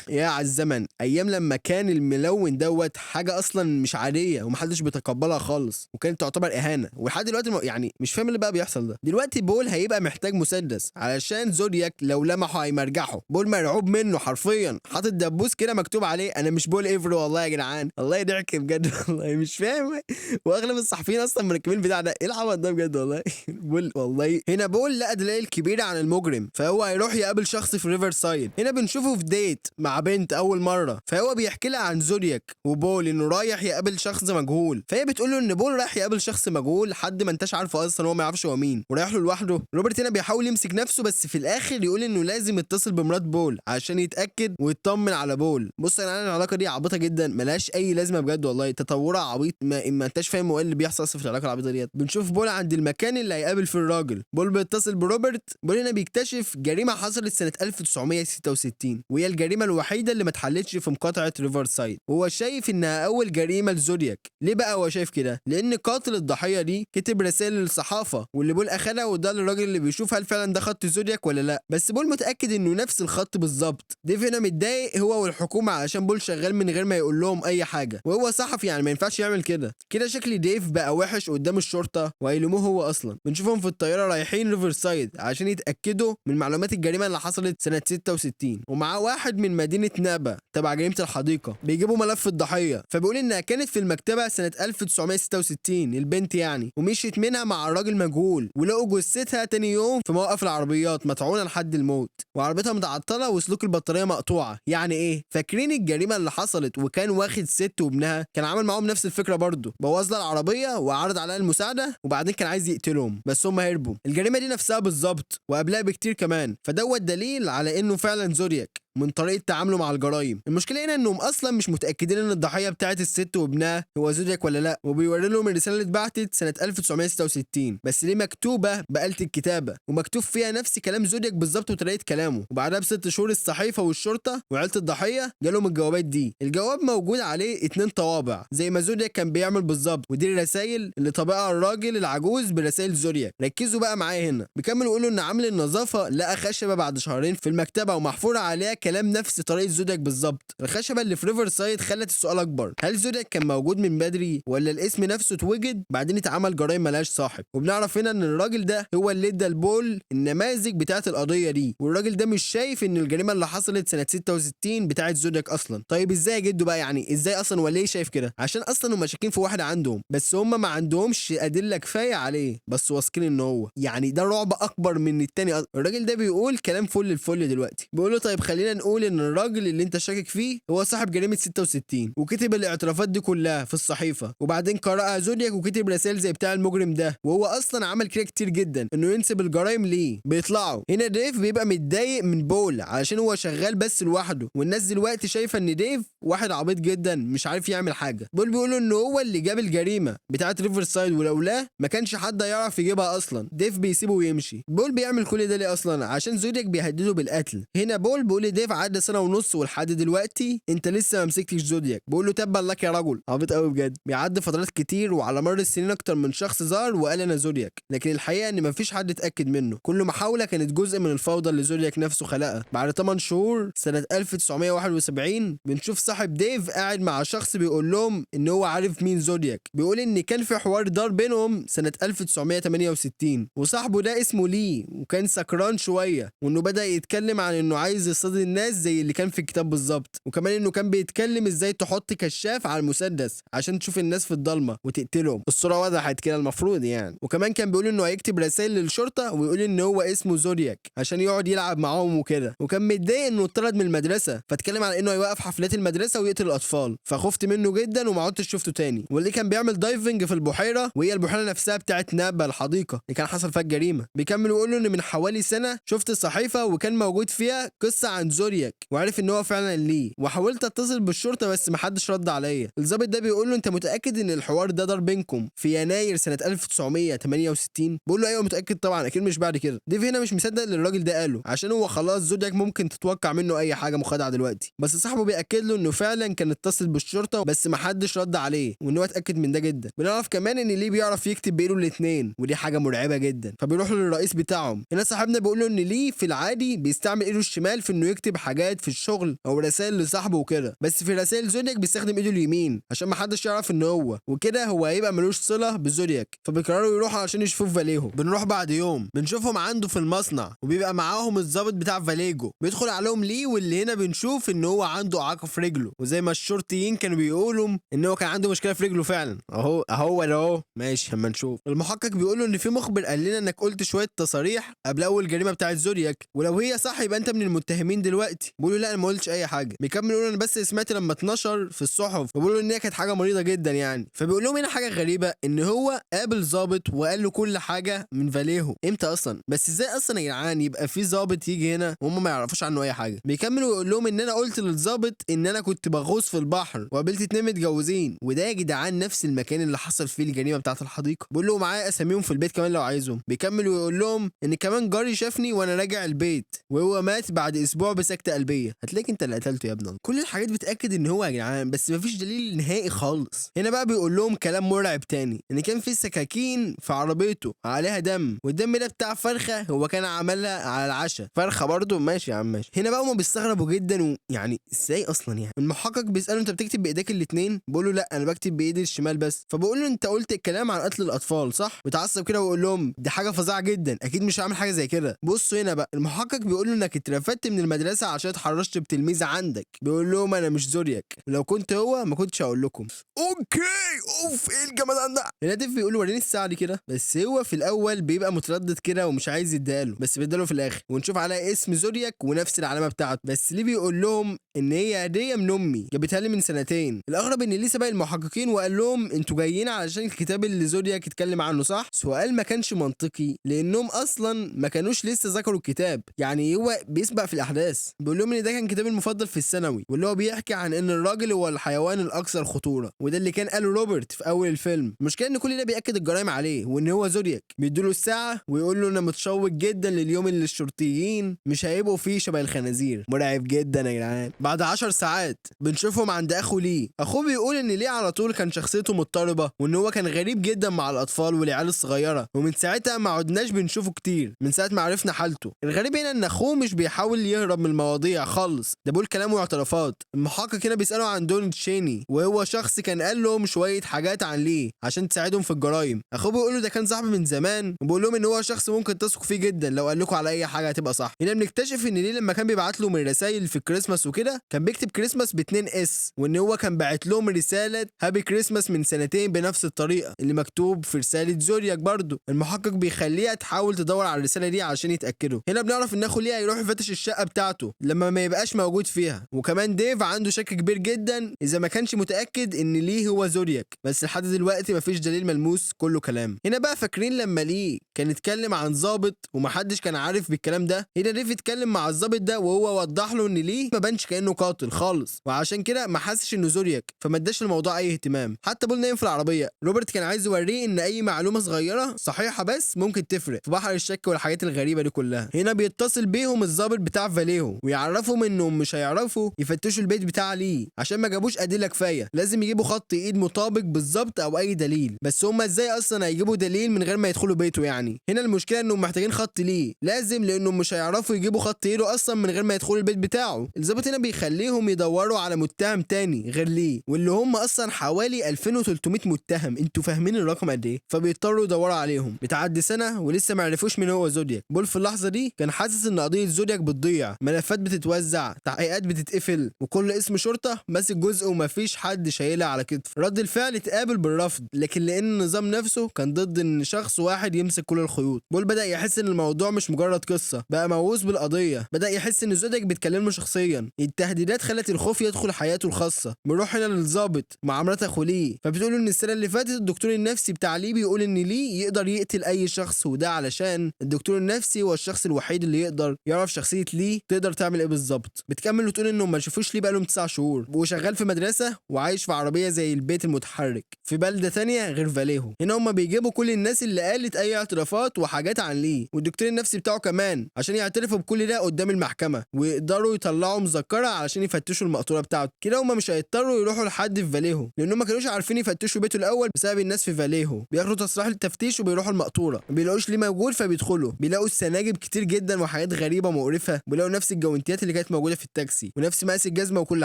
يا على الزمن، ايام لما كان الملون دوت حاجة اصلا مش عادية ومحدش بيتقبلها خالص وكانت تعتبر اهانه، ولحد دلوقتي يعني مش فاهم اللي بقى بيحصل ده. دلوقتي بول هيبقى محتاج مسدس علشان زودياك لو لمحه هيمرجحه. بول مرعوب منه حرفيا، حاطط دبوس كده مكتوب عليه انا مش بول ايفري والله يا جدعان، والله ضحك بجد والله مش فاهم. واغلب الصحفيين اصلا مركبين البتاع ده، ايه العبط ده بجد والله بول والله. هنا بول لقى دلائل كبيرة عن المجرم، فهو هيروح يقابل شخص في ريفر سايد. هنا بنشوفه في date مع بنت اول مرة، فهو بيحكي لها عن زودياك وبول انه رايح يقابل شخص مجهول، فهي بتقول له ان بول رايح يقابل شخص مجهول حد ما انتش عارفه اصلا، هو ما يعرفش هو مين ورايح له لوحده. روبرت هنا بيحاول يمسك نفسه، بس في الاخر يقول انه لازم يتصل بمرات بول عشان يتاكد ويطمن على بول. بص يا جدعان العلاقة دي عبيطه جدا، ملهاش اي لازمه بجد والله، تطورها عبيط، ما انتش فاهم هو ايه اللي بيحصل اصلا في العلاقة العبيطه ديت. بنشوف بول عند المكان اللي هيقابل فيه الراجل. بول بيتصل بروبرت. بول هنا بيكتشف جريمة حصلت سنة 1966، وهي الجريمة الوحيدة اللي ما اتحلتش في مقاطعه ريفرسايد، وهو شايف انها اول جريمة لزودياك. ليه بقى هو شايف كده؟ لان قاتل الضحية دي كتب رسائل للصحافة واللي بول اخدها، وده للراجل اللي بيشوف هل فعلا ده خط زودياك ولا لا، بس بول متاكد انه نفس الخط بالظبط. ديف هنا متضايق هو والحكومة علشان بول شغال من غير ما يقول لهم اي حاجة، وهو صحفي يعني ما ينفعش يعمل كده. كده شكل ديف بقى وحش قدام الشرطة وهيلوموه هو اصلا. بنشوفهم في الطيارة رايحين ريفرسايد عشان يتاكدوا من معلومات الجريمة اللي حصلت سنة 66، ومعاه واحد من مدينة نابا تبع جريمة الحديقة. بيجيبوا ملف الضحية، فبيقول انها كانت في المكتبة سنة 1966 البنت يعني، ومشيت منها مع الراجل مجهول. مجهول، ولقوا جثتها تاني يوم في موقف العربيات مطعونه لحد الموت، وعربيتها متعطلة وسلوك البطارية مقطوعة. يعني ايه؟ فاكرين الجريمة اللي حصلت وكان واخد ست وابنها؟ كان عامل معاهم نفس الفكرة برضه، بوظ لها العربية وعرض عليها المساعدة وبعدين كان عايز يقتلهم بس هم هربوا. الجريمة دي نفسها بالظبط وقبلها بكتير كمان، فدوت دليل على انه فعلا زودياك من طريقه تعامله مع الجرايم. المشكلة هنا انهم اصلا مش متاكدين ان الضحية بتاعه الست وابنها هو زودياك ولا لا، وبيوري لهم الرسالة اللي اتبعتت سنة 1966، بس ليه مكتوبة بآلة الكتابة ومكتوب فيها نفس كلام زودياك بالظبط وطريقه كلامه. وبعدها ب6 شهور الصحيفة والشرطة وعيلة الضحية جالهم الجوابات دي. الجواب موجود عليه 2 طوابع زي ما زودياك كان بيعمل بالظبط، ودي الرسائل اللي طبقها الراجل العجوز برسائل زودياك. ركزوا بقى معايا هنا. بيكملوا يقولوا ان عامل النظافة لقى خشبه بعد شهرين في المكتبة ومحفوره عليها كلام نفس طريقه زودياك بالظبط. الخشبة اللي في ريفر سايد خلت السؤال اكبر، هل زودياك كان موجود من بدري ولا الاسم نفسه اتوجد بعدين اتعمل جرايم ملهاش صاحب؟ وبنعرف هنا ان الراجل ده هو اللي ادى لبول النماذج بتاعه القضية دي، والراجل ده مش شايف ان الجريمة اللي حصلت سنة 66 بتاعه زودياك اصلا. طيب ازاي يا جدو بقى؟ يعني ازاي اصلا وليه شايف كده؟ عشان اصلا هم شاكين في واحد عندهم، بس هم ما عندهمش ادلة كفاية عليه، بس واثقين ان هو. يعني ده رعب اكبر من التاني. الراجل ده بيقول كلام فل الفل دلوقتي. بيقول له طيب خلينا نقول ان الراجل اللي انت شاكك فيه هو صاحب جريمة 66 وكتب الاعترافات دي كلها في الصحيفة، وبعدين قراها زودياك وكتب رسائل زي بتاع المجرم ده، وهو اصلا عمل كده كتير جدا انه ينسب الجرائم ليه. بيطلعوا هنا ديف بيبقى متضايق من بول علشان هو شغال بس لوحده، والناس دلوقتي شايفه ان ديف واحد عبيط جدا مش عارف يعمل حاجة. بول بيقول ان هو اللي جاب الجريمة بتاعه ريفر سايد، ولولا ما كانش حد يعرف يجيبها اصلا. ديف بيسيبه ويمشي. بول بيعمل كل ده ليه اصلا؟ عشان زودياك بيهدده بالقتل. هنا بول بيقول لديف عدى سنة ونص ولحد دلوقتي انت لسه ما مسكتش زودياك. بيقول له تبا لك يا رجل، عبيط قوي بجد. بيعدي فترات كتير وعلى مر السنين اكتر من شخص ظهر وقال انا زودياك، لكن الحقيقة ان مفيش حد اتاكد منه. كل محاولة كانت جزء من الفوضى اللي زودياك نفسه خلقها. بعد 8 شهور سنة 1971 بنشوف صاحب ديف قاعد مع شخص بيقول لهم ان هو عارف مين زودياك. بيقول ان كان في حوار دار بينهم سنة 1968، وصاحبه ده اسمه لي وكان سكران شوية، وانه بدا يتكلم عن انه عايز يصطاد الناس زي اللي كان في الكتاب بالظبط، وكمان انه كان بيتكلم ازاي تحط كشاف على المسدس عشان تشوف الناس في الضلمة وتقتلهم. الصورة وضحت كده المفروض يعني. وكمان كان بيقول انه هيكتب رسائل للشرطة ويقول ان هو اسمه زودياك عشان يقعد يلعب معاهم وكده. وكان متضايق انه اتطرد من المدرسة، فاتكلم على انه هيوقف حفلات المدرسة ويقتل الاطفال، فخفت منه جدا وما عدتش شفته تاني. واللي كان بيعمل diving في البحيرة، وهي البحيرة نفسها بتاعت نابا الحديقة اللي كان حصل فيها الجريمة. بيكمل ويقول له ان من حوالي سنة شفت الصحيفة وكان موجود فيها قصة عن زودياك وعرف ان هو فعلا ليه، وحاولت اتصل بالشرطة بس محدش رد عليا. الضابط ده بيقول له انت متاكد ان الحوار ده دار بينكم في يناير سنة 1968؟ بيقول له ايوه متاكد طبعا، اكيد مش بعد كده. ديف هنا مش مصدق اللي الراجل ده قاله، عشان هو خلاص زودياك ممكن تتوقع منه اي حاجة مخادعه دلوقتي. بس صاحبه بياكد له انه فعلا كان اتصل بالشرطة بس محدش رد عليه، وان هو اتاكد من ده جدا. بنعرف كمان ان ليه بيعرف يكتب بايده الاثنين، ودي حاجة مرعبة جدا. فبيروحوا للرئيس بتاعهم. هنا صاحبنا بيقول له ان ليه في العادي بيستعمل ايده الشمال في انه يكتب حاجات في الشغل او رسائل لصاحبه وكده، بس في رسائل زودياك بيستخدم ايده اليمين عشان محدش يعرف ان هو، وكده هو هيبقى ملوش صله بزودياك. فبيقرروا يروحوا عشان يشوفوه في فاليهو. بنروح بعد يوم بنشوفهم عنده في المصنع، وبيبقى معاهم الضابط بتاع فاليجو. بيدخل عليهم ليه، واللي هنا بنشوف ان هو عنده اعاقه في رجله، وزي ما الشرطيين كانوا بيقولوا ان هو كان عنده مشكلة في رجله فعلا. اهو اهو ولا اهو، ماشي اما نشوف. المحقق بيقول له ان في مخبر قال لنا انك قلت شوية تصاريح قبل اول جريمة بتاعت زودياك، ولو هي صح يبقى انت من المتهمين دلوقتي. بيقول له لا انا ما قلتش اي حاجة. بيكمل يقول انا بس سمعت لما اتنشر في الصحف، وبيقول له ان هي كانت حاجة مريضه جدا يعني. فبيقول لهم هنا حاجة غريبة، ان هو قابل ظابط وقال له كل حاجة من فاليهو. امتى اصلا؟ بس ازاي اصلا يا جدعان يبقى في ظابط يجي هنا وهم ما يعرفوش عنه اي حاجة؟ بيكمل ويقول لهم ان انا قلت للظابط ان انا كنت بغوص في البحر وقابلت 2 متجوزين، وده يا جدعان نفس المكان اللي حصل فيه الجريمة بتاعه الحديقة. بيقول له معايا اساميهم في البيت كمان لو عايزهم. بيكمل ويقول لهم ان كمان جاري شافني وانا راجع البيت وهو مات بعد اسبوع بسكته قلبية. هتلاقيك انت اللي قتلته يا ابن. كل الحاجات بتاكد ان هو يا جدعان، بس مفيش دليل نهائي خالص. هنا بقى بيقول لهم كلام مرعب تاني، ان كان في سكاكين في عربيته عليها دم، والدم ده بتاع فرخة هو كان عملها على العشاء. فرخة برضه، ماشي يا عم ماشي. هنا بقى هما بيستغربوا جدا، ويعني ازاي اصلا يعني. المحقق بيساله انت بتكتب بايديك الاثنين؟ بيقول له لا انا بكتب بايدي الشمال بس. فبيقول له انت قلت الكلام عن قتل الاطفال صح؟ بيتعصب كده ويقول لهم دي حاجة فظيعة جدا، اكيد مش هعمل حاجة زي كده. بصوا هنا بقى المحقق بيقول له انك اترفدت من المدرسة المدرسة عشان اتحرشت بتلميذ عندك. بيقول لهم انا مش زودياك، لو كنت هو ما كنتش هقول لكم. okay، اوف، ايه الجمدان ده. هنا ديف بيقول وريني الساعة دي كده، بس هو في الاول بيبقى متردد كده ومش عايز يديها له، بس بيديها له في الاخر، ونشوف عليها اسم زودياك ونفس العلامة بتاعته. بس ليه بيقول لهم ان هي هديه من امي جابتها لي من سنتين. الاغرب ان ليه سبق المحققين وقال لهم انتوا جايين علشان الكتاب اللي زودياك اتكلم عنه صح؟ سؤال ما كانش منطقي لانهم اصلا ما كانوش لسه ذكروا الكتاب، يعني هو بيسبق في الاحداث. بيقول لهم ان ده كان كتابي المفضل في الثانوي، واللي هو بيحكي عن ان الراجل هو الحيوان الاكثر خطورة، وده اللي كان قاله روبرت في اول الفيلم. المشكلة ان كل ده بياكد الجرائم عليه وان هو زودياك. بيديله الساعة ويقول له انا متشوق جدا لليوم اللي الشرطيين مش هيبقوا فيه شبه الخنازير. مرعب جدا يا جدعان. بعد 10 ساعات بنشوفهم عند اخو ليه. اخوه بيقول ان ليه على طول كان شخصيته مضطربة، وان هو كان غريب جدا مع الاطفال والعيال الصغيرة، ومن ساعتها ما عدناش بنشوفه كتير من ساعة ما عرفنا حالته. الغريب هنا ان اخوه مش بيحاول يهرب من المواضيع خالص، ده بيقول كلام واعترافات. المحقق هنا بيساله عن دون تشيني، وهو شخص كان قال لهم شوية حاجات عن ليه عشان تساعدهم في الجرايم. اخوه بيقول له ده كان صاحبي من زمان، وبيقول لهم ان هو شخص ممكن تثقوا فيه جدا، لو قال لكم على اي حاجة هتبقى صح. هنا بنكتشف ان ليه لما كان بيبعت له من رسائل في الكريسماس وكده كان بيكتب كريسماس ب2 S، وان هو كان باعت لهم رسالة happy Christmas من سنتين بنفس الطريقة اللي مكتوب في رسالة زودياك برضه. المحقق بيخليها تحاول تدور على الرسالة دي عشان يتاكدوا. هنا بنعرف ان اخو ليه هيروح يفتش الشقة بتاعته لما ما يبقاش موجود فيها، وكمان ديف عنده شك كبير جدا اذا ما كانش متاكد ان ليه هو زودياك، بس لحد دلوقتي مفيش دليل ملموس، كله كلام. هنا بقى فاكرين لما ليه كان اتكلم عن ظابط ومحدش كان عارف بالكلام ده؟ هنا ديف اتكلم مع الظابط ده وهو وضح له ان ليه ما بانش كانه قاتل خالص، وعشان كده ما حسش انه زودياك، فما اداش الموضوع اي اهتمام. حتى بول نايم في العربية، روبرت كان عايز يوريه ان اي معلومة صغيرة صحيحه بس ممكن تفرق في بحر الشك والحاجات الغريبة دي كلها. هنا بيتصل بيهم الظابط بتاع فاليهو ويعرفهم انهم مش هيعرفوا يفتشوا البيت بتاع ليه عشان ما جابوش ادلة كفاية، لازم يجيبوا خط ايد مطابق بالظبط او اي دليل. بس هم ازاي اصلا هيجيبوا دليل من غير ما يدخلوا بيته يعني؟ هنا المشكلة انهم محتاجين خط ليه لازم، لانهم مش هيعرفوا يجيبوا خط ايده اصلا من غير ما يدخلوا البيت بتاعه. الظابط هنا بيخليهم يدوروا على متهم تاني غير ليه، واللي هم اصلا حوالي 2300 متهم، انتوا فاهمين الرقم قد ايه؟ فبيضطروا يدوروا عليهم. بتعدي سنة ولسه ما عرفوش مين هو زودياك. بول في اللحظة دي كان حاسس ان قضية زودياك بتضيع، ملفات بتتوزع، تحقيقات بتتقفل، وكل اسم شرطه ماسك جزء ومفيش حد شايلها على كتفه. رد الفعل اتقابل بالرفض، لكن لان النظام نفسه كان ضد ان شخص واحد يمسك كل الخيوط. بول بدا يحس ان الموضوع مش مجرد قصة، بقى مهووس بالقضية، بدا يحس ان زودياك بيتكلم له شخصيا. التهديدات خلت الخوف يدخل حياته الخاصة. بنروح هنا للظابط مع مرات اخو ليه، فبتقول ان السنة اللي فاتت الدكتور النفسي بتاع ليه بيقول ان ليه يقدر يقتل اي شخص، وده علشان الدكتور النفسي هو الشخص الوحيد اللي يقدر يعرف شخصية ليه تقدر تعمل ايه بالظبط. بتكمل وتقول انهم ما شافوش ليه بقالهم 9 شهور، وشغال في مدرسه وعايش في عربية زي البيت المتحرك في بلده تانية غير فاليهو. هنا هم بيجيبوا كل الناس اللي قالت اي اعترافات وحاجات عن ليه والدكتور النفسي بتاعه كمان عشان يعترفوا بكل ده قدام المحكمة، ويقدروا يطلعوا مذكره علشان يفتشوا المقطوره بتاعته. كده هم مش هيضطروا يروحوا لحد في فاليهو، لانهم ما كانوش عارفين يفتشوا بيته الاول بسبب الناس في فاليهو. بياخدوا تصريح للتفتيش وبيروحوا المقطوره، ما بيلاقوش ليه موجود فبيدخلوا، بيلاقوا السناجب كتير جدا وحاجات غريبة مقرفة، بيلاقوا نفس الجوانتيات اللي كانت موجودة في التاكسي ونفس مقاس الجزمة وكل